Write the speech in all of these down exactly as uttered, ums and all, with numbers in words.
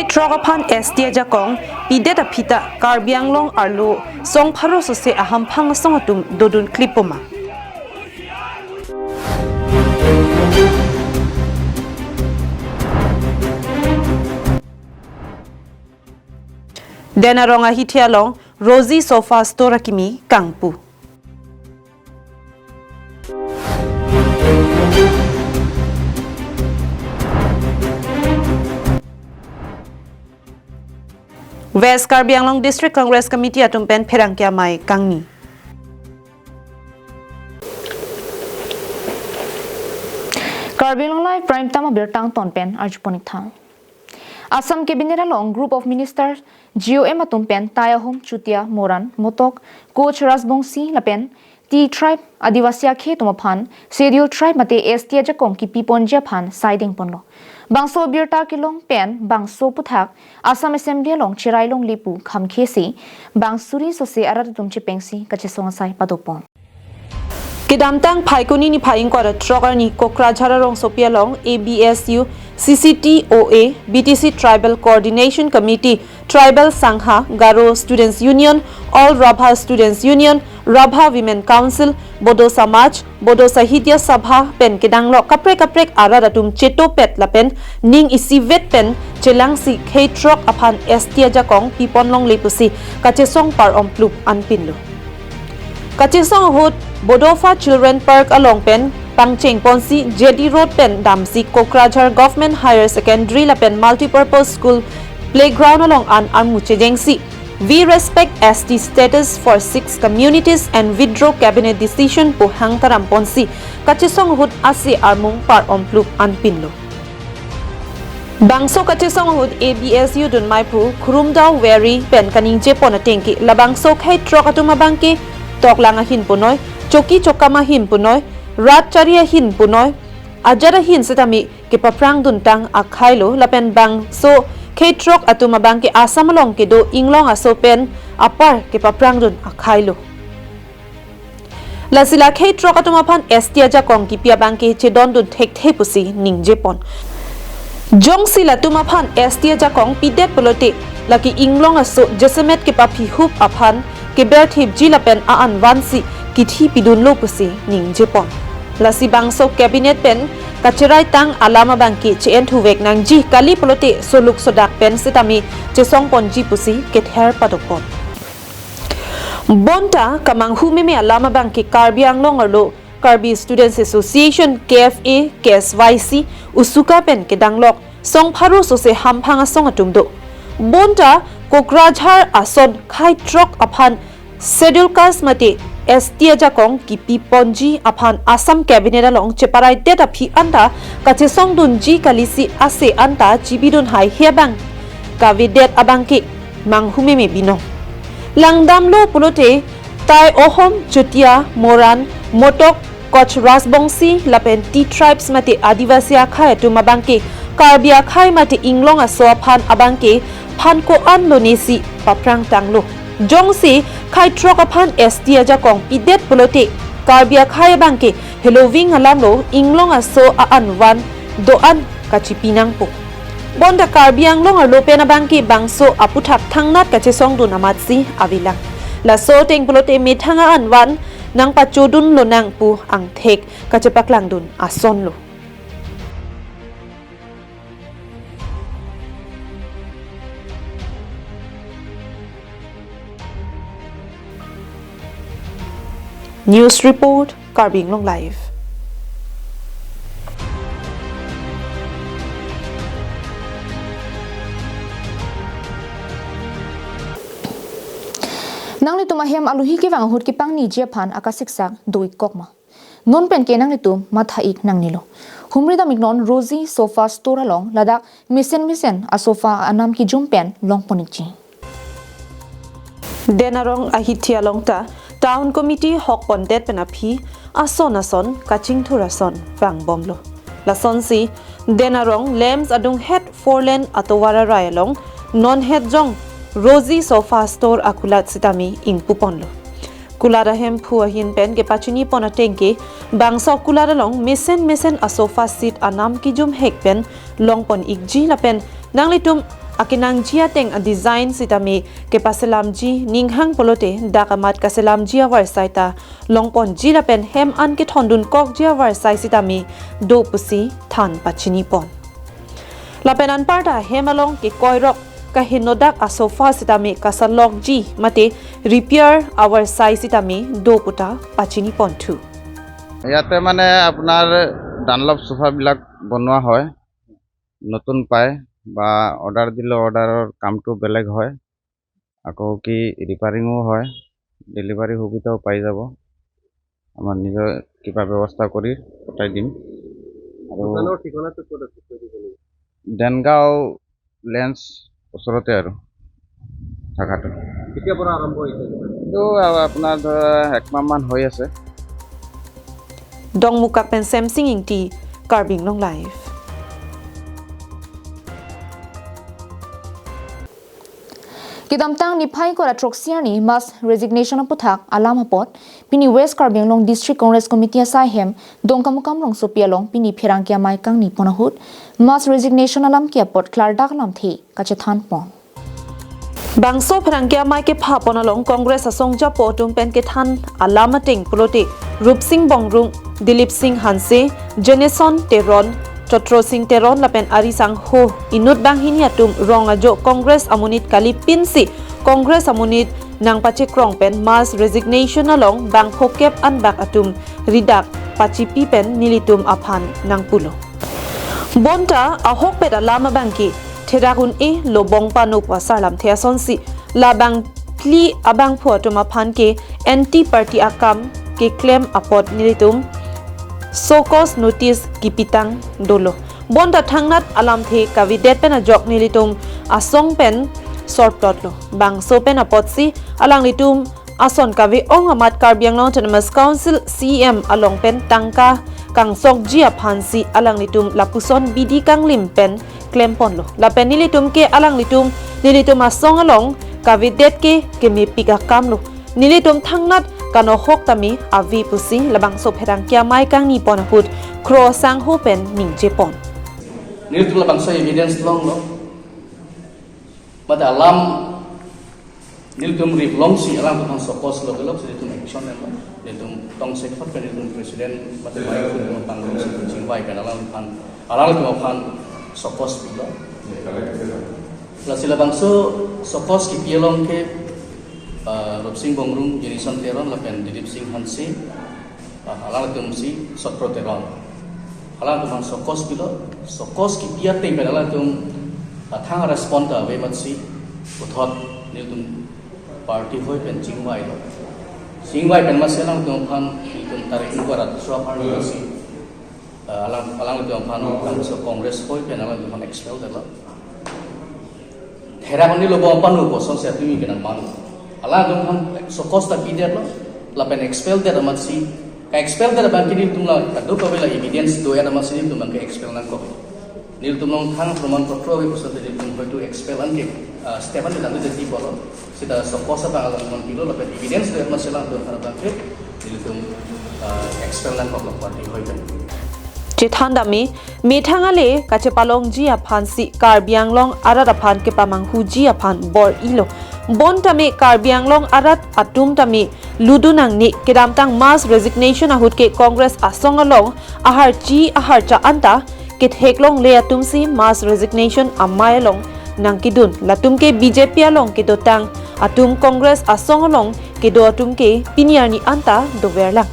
Throk aphan S T ajakong pidet aphi ta Karbi Anglong arlo song pharo sose ahamphang asong atum dodun klippo ma? Den Arong ahithi along Rosie Sofa Store akimi kangpu. West Karbi Anglong District Congress Committee atum pen pherangke amei kangni. Karbi Anglong Live Prime Time abirta angton pen arjupon ik tha. Assam Cabinet along Group of Ministers G O M atum pen Tai Ahom, Chutia, Moran, Motok, Koch Rajbongsi lapen Tea Tribe Adivasi akhei atum aphan Scheduled Tribe mate S T ajakong kipi ponji aphan saideng ponlo. Bangso abirta kelong pen bangso aphuthak Assam Assembly along cherai longle pu khamkhe si bang suri sose arat atum chepengsi kachesong asai padopon. Kedamtang Phaikuni niphai ingkoi ra throk arni Kokrajhar arongsopi along A B S U, C C T O A, B T C Tribal Coordination Committee, Tribal Sangha, Garo Students Union, All Rabha Students Union, Rabha Women Council, Bodo Samaj, Bodo Sahitya Sabha pen kedanglok kaprek kaprek arat atum chetopet lapen ning isivet pen chelangsi khei throk aphan S T ajakong pipon longle pusi kachesong par omplup anpinlo. Kachesong ahut Bodofa Children Park along pen pangcheng ponsi J D Road pen damsi Kokrajhar Government Higher Secondary lapen Multipurpose School playground along an armu chejengsi We respect S T status for six communities and withdraw cabinet decision pu hang taram ponsi kachesong ahut ase armung par omplup anpinlo. Bangso kachesong ahut A B S U dunmai phu Khurumdao Weri pen kaningje pon atengke labangso khei throk atum abangke toklang ahin punoi, choki chokam ahin punoi, rat chari ahin punoi, ajat ahin setame kepaprang duntang akhailo lapen bangso khei throk atum abangke Assam along kedo inglong aso pen apar kepaprang dun akhailo. Lasi la khei throk atum aphan S T ajakong kipi abangke chedondun thekthe pusi ningje pon. Jongsi latum aphan S T ajakong pidet pulote lake inglong aso jasemet kepaphi hup aphan keber thipji lapen a-an vansi kithi pidunlo pusi ningje pon. Lasi bangso cabinet pen kacherai tang alam abangke che-en thuvek nangji kali pulote soluk sodak pen setame chesong ponji pusi kether padopon. Bonta kamanghu meme alam abangke Karbi Anglong arlo Karbi Students Association, K F A, K S Y C, USUKA pen kedanglok song pharo sose hamphang asong atum do. Bonta Kokrajhar ason khei throk aphan Scheduled Caste mate S T ajakong kipi ponji aphan Assam Cabinet along cheparai det aphi anta kachesong dunji kalisi ase anta chibidun haihe abang kavedet abangke manghu meme binong. Langdamlo pulote Tai Ohom, Chutia, Moran, Motok, Koch Rajbongsi lapen Tea Tribes mate Adivasi akhei atum abangke Karbi akhei mate inglong aso aphan abangke phan ko-an lonesi paprang tanglo. Jongsi khei throk aphan S T ajakong pidet pulote Karbi akhei abangke heloving alamlo inglong aso a-an van do-an kachipi nangpo. Bonta Karbi Anglong arlo pen abangke bangso aphuthak thangnat kachesong dun amatsi avelang. Laso ateng pulote methang a-an van nangpachodun lonang pu angthek kachepaklang dun asonlo. News report, Karbi Anglong Live. Nanglitum ahem aluhi kevang ahut kepangniji aphan akasiksak do-ik kok ma? Non pen ke nanglitum matha-ik nangnelo. Humri dam-iknon Rosie Sofa Store along ladak mesen mesen asofa anam kijum pen longpon-ikji. Den Arong ahithi along ta Town Committee hokpondet pen aphi ason ason kachingthur ason vangbomlo. Lasonsi Den Arong LAMPS adunghet four lane atovar arai along nonhet jong Rosie Sofa Store akulat sitame ingpuponlo. Kulat ahemphu ahin pen kepachinipon atengke bangso kulat along mesen mesen asofa seat anam kijumhek pen longpon-ikji lapen nanglitum akenangji ateng a design sitame kepaselamji ninghang pulote dak amat kaselamji avarsai ta longponji lapen hem an kethondunkokji avarsai sitame do pusi than pachinipon. Lapen anparta hem along kekoirok kahenodak asofa sitame kasalokji mate repair avarsai sitame do puta pachiniponthu. ইয়াতে মানে আপোনাৰ ডানলপ চোফাবিলাক বনোৱা হয়, নতুন পায় বা অৰ্ডাৰ দিলে অৰ্ডাৰৰ কামটো বেলেগ হয়, আকৌ কি ৰিপেয়াৰিঙো হয়, ডেলিভাৰী সুবিধাও পাই যাব। আমাৰ নিজৰ কিবা ব্যৱস্থা কৰি পঠাই দিম। আৰু দোকানৰ ঠিকনাটো ক'ত আছে, কৈ দিব নেকি? দেনগাঁও লেন্স ওচৰতে আৰু থাকাটো। কেতিয়াৰ পৰা আৰম্ভ হৈছে? এইটো আপোনাৰ ধৰা একমাহমান হৈ আছে। Dongmukak pen Semsing Ingti, Karbi Anglong Live. Kedamtang niphai ingkoi ra throk arni mass resignation aputhak alam apot pini West Karbi Anglong District Congress Committee asaihem Dongkamukam Rongsopi along pini pherangke amei kangnipon ahut mass resignation alam ke apot klardak alamthe kachethanpon. Bangso pherangke amei kephapon along Congress asongjapo atum pen kethan alam ateng pulote Rupsing Bongrung, Dilip Singh Hanse, Jenison Teron, Chotro Singh Teron lapen ari sangho inut banghini atum rong ajo Congress amonit kalipinsi Congress amonit nangpachekrong pen mass resignation along bang phokep anbak atum ridak pachipi pen nelitum aphan nangpulo. Bonta ahokpet alam abangke therak un-e lobong pano pu asar lamthe asonsi labang kli abangphu atum aphan ke anti party akam keklem apot nelitum show cause notice kipitang dolo. Bonta thangnat alamthe kavedet pen ajok nelitum asong pen sorplotlo. Bangso pen apotsi alanglitum ason kave-ong amat Karbi Anglong Autonomous Council C E M along pen tangka kangsokji aphansi alanglitum lapuson bidi kanglim pen klemponlo. Lapen nelitum ke alanglitum nelitum asong along kavedet ke kemepik akamlo. Nelitum thangnat kanohok tame ave pusi labangso pherangke amei kangnipon ahut Kro Sangho pen ningjepon. Nelitum labangso evidence longlo. Mate alam nelitum rip longsi alangtum show cause lo belok si nelitum action lo. Nelitum tongsekot pen nelitum president mate mai tum pangrum si chingvai pen alangtum aphan alangtum aphan show cause pilo. Lasi labangso show cause kipi along ke uh, Rupsing Bongrung, Jenison Teron lapen Dilip Singh Hanse, uh, alangtum si Chotro Teron. Alangtum aphan show cause pilo, show cause kipi ateng pen alangtum uh, thang respond ta ave amatsi puthot nelitum party hoi pen chingvailo. Chingvai pen amatsi alangtum aphan nelitum tarik ingkoi ra throk arni si uh, alang alangtum aphan alangtum Congress hoi pen alangtum aphan expel detlo. Therak un-e lobong pano pu asonsi atumi kenang mano. Alangtum aphan show cause ta pidetlo, lapen expel det amatsi, ka-expel det abangke nelitum la kadokave la evidence do-et amatsi nelitum abangke expel nangkok. Nelitum along thang proman potro ave pusi nelitum hoito expel anke uh, step an nelitum jadi bolo. Seta show cause abang alangtum aphan pilo lapen evidence do-et amatsi alangtum aphan abangke nelitum uh, expel nangkoklo party hoi pen. Chethan dame methang ale kachepalongji aphansi Karbi Anglong arat aphan kepamanghuji aphan bor-ilo. Bonta me Karbi Anglong arat atum tame ludu nangne, kedamtang mass resignation ahut ke Congress asong along aharchi aharcha anta ketheklongle atumsi mass resignation amei along nangkedun. Latum ke B J P along kedotang atum Congress asong along kedo atum ke pini arni anta doverlang.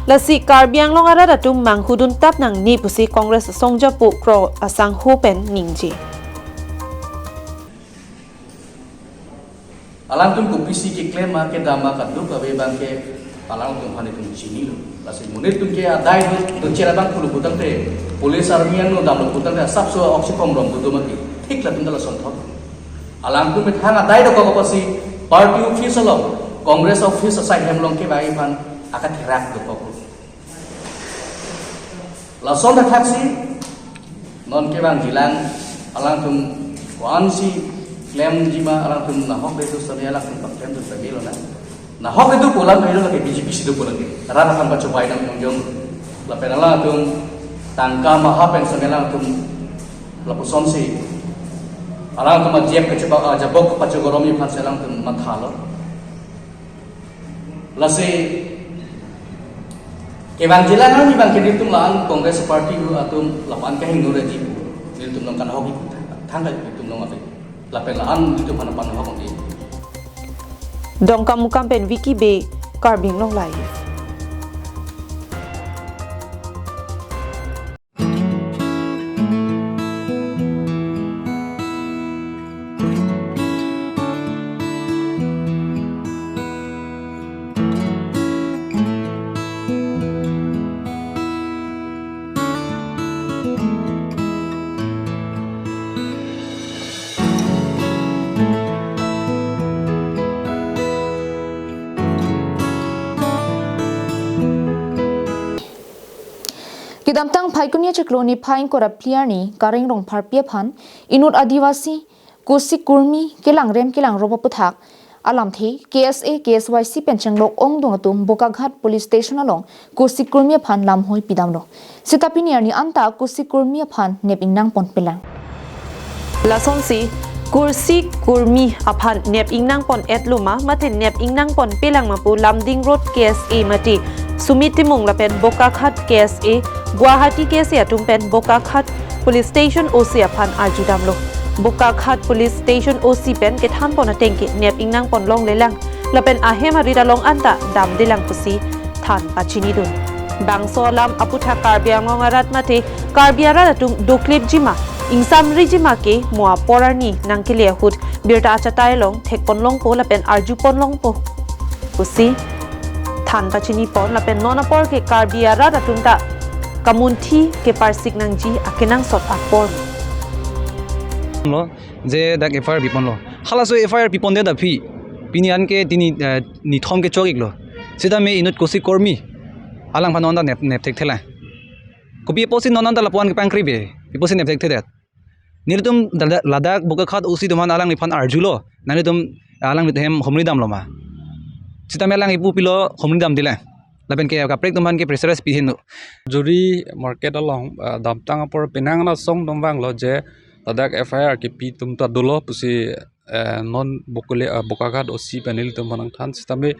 Lasi Karbi Anglong arat atum manghudun tap nangne pusi Congress asongjapo Kro Sangho pen ningje. Alangtum kopisi keklem ma kedam ma kadokave abangke alangtum aphan itum chinilo. Lasi monit atum ke adai do dochera abang pulo putangte police army ano damlo putangte asapso oksi komrom do do mati. Thik latum ta lason thot. Alangtum methang adai dokok apotsi party office along, Congress office asaihem along kevai aphan akatherak dokok. Lason thakthaksi non kevangjilang alangtum ko-ansi klemji ma alangtum nahokledu sitame alangtum paklemdu sitame lonang. Nahokledu pu alam kailo lake B J P si do pu lake. Rat aphan pachobei nangjongjong. Lapen alangtum tangka maha pen sitame alangtum lapusonsi Alangtum ajap kachebak, ajabok pachogorom aphansi alangtum mathalo. Lasi kevangjilang arni abangke nelitum la-an Congress Party atum lapu-an kahingno reji pu. Nelitum nangkanghokji pu thang, thangta nelitum nang ave. Lapen la-an nelitum aphan panghoksi. Dongkamukam pen Vicky Bey, Karbi Anglong Live. Kedamtang Phaikuni achiklo niphai ingkoi ra phli arni Kareng Rongpharpi aphan inut Adivasi Kosi Kurmi kelangrem kelangrop aputhak alamthe K S A, K S Y C pen chenglok ongdung atum Bokaghat Police Station along Kosi Kurmi aphan lamhoi pidamlo. Seta pini arni anta Kosi Kurmi aphan nep ingnang ponpelang. Lasonsi Kosi Kurmi aphan nep ingnang pon-etlo ma, mate nep ingnang ponpelang ma pu Lumding Road K S A mate Sumit Timung lapen Bokaghat K S A, Guwahati K S A atum pen Bokaghat Police Station O C aphan arjudamlo. Bokaghat Police Station O C pen kethan pon ateng ke nep ingnang pon longlelang lapen ahem arit along anta damdelang pusi than pachinidun. Bangso alam aputhak Karbi Anglong arat mate Karbi arat atum doklipji ma, ingsamriji ma ke mo apor arni nangkele ahut birta achatai along thek pon longpo lapen arju pon longpo pusi than pachini pon lapen non apor ke Karbi arat atum ta kamunthi keparsik nangji akenangsot apor. Lo, je dak F I R piponlo. Halaso F I R pipondet aphi pini anke tini, eh, nithom kechok-iklo. Sitame inut Kosi Kurmi alangphan non ta nep, nep thekthelang. Kopi apotsi non anta lapu-an kepangkri be, pi apotsi nep thekthedet. Nelitum dada-, ladak Bokaghat O C atum aphan alangliphan arjulo, nanglitum alanglitum hem homri damlo ma. Sitame alang ipu pilo homri damdelang. Lapen ke kaprek atum aphan ke pressurize pi henlo. Juri market along, ah, damtang apor penang asong atum vanglo je ladak F I R kepi atum ta dolo pusi, eh, non Bokole, ah, Bokaghat O C pen nelitum aphan nangthan sitame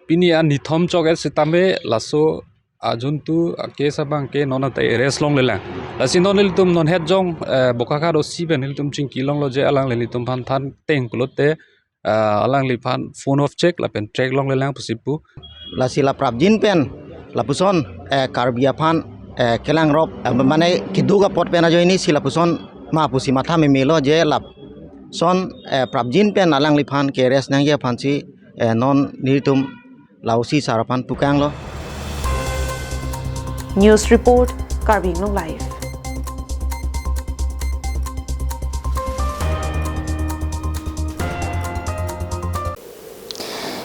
pini an nithom chok-et sitame laso ajuntu a-case abangke non anta arrest longlelang. Lasi non nelitum non het jong, eh, Bokaghat O C pen nelitum chingki longlo je alangli nelitum aphan than teng pulote, eh, alangliphan phone off chek lapen track longlelang pusi pu. Lasi la prapjin pen lapuson, eh, Karbi aphan, eh, kelangrop, eh, mane keduk apot pen ajoinesi lapuson ma pusi matha memelo je lapuson, eh, prapjin pen alangliphan ke-arrest nangji aphansi, eh, non nelitum la O C sir aphan pukanglo. News report, Karbi Anglong Live.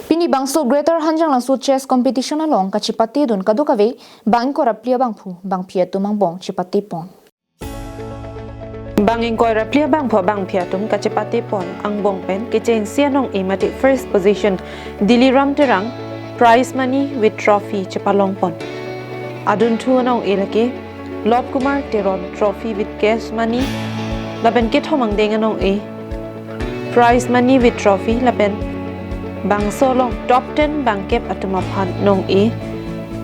Pini bangso Greater Hanjanglangso Chess Competition along kachepatedun kadokave bang ingkoi ra phli abangphu bangphi atum angbong chepatepon. Bang ingkoi ra phli abangphu bangphi atum kachepatepon angbong pen kechengsi anong-e mate first position Diliram Terang, prize money with trophy chepalongpon. Adunthu anong-e lake Love Kumar Teron, trophy with cash money, lapen kethom angdeng anong-e prize money with trophy lapen bangso along top ten bangkep atum aphan nong-e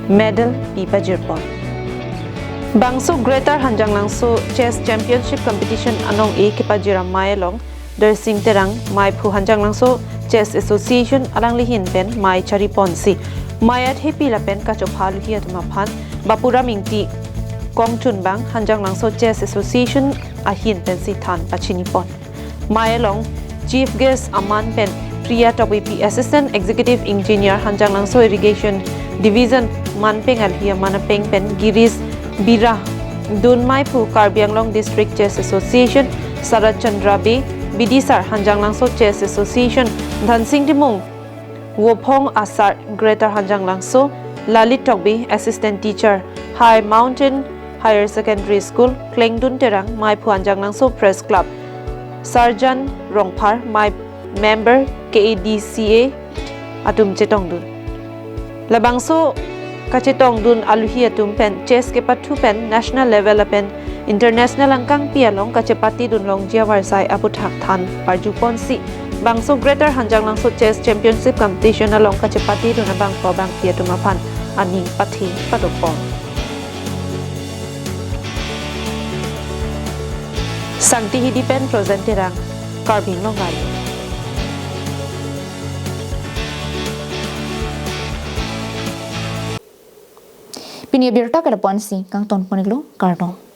medal pi pajirpon. Bangso Greater Hanjanglangso Chess Championship Competition anong-e kepajir amei along Darsing Terang, meiphu Hanjanglangso Chess Association alangli ahin pen mei chariponsi mei athepi lapen kachopha aluhi atum aphan Bapuram Ingti kongchunbang Hanjanglangso Chess Association ahin pensi than pachinipon. Mei along Chief Guest aman pen Priya Tokbipi, Assistant Executive Engineer Hanjanglangso Irrigation Division, manpeng aluhi aman apeng pen Girish Bira, dun meiphu Karbi Anglong District Chess Association, Sarat Chandra Bey, bidisar Hanjanglangso Chess Association, Dhansing Timung, Wophong Asar, Greater Hanjanglangso, Lalit Tokbi, Assistant Teacher, High Mountain Higher Secondary School, Klengdun Terang, meiphu Hanjanglangso Press Club, Sarjan Rongphar, mei member K A D C A atum chetongdun. Labangso kachetongdun aluhi atum pen chess kepathu pen national level lapen International angkangpi along kachepatidun longji avarsai aputhak than parjuponsi bangso Greater Hanjanglangso Chess Championship Competition along kachepatidun abangphu abangpi atum aphan aning pathe padopon. Sangti Hidi pen Projen Terang, Karbi Anglong Live. Pini abirta ke lapu-ansi kangton pon-iklo, kardom.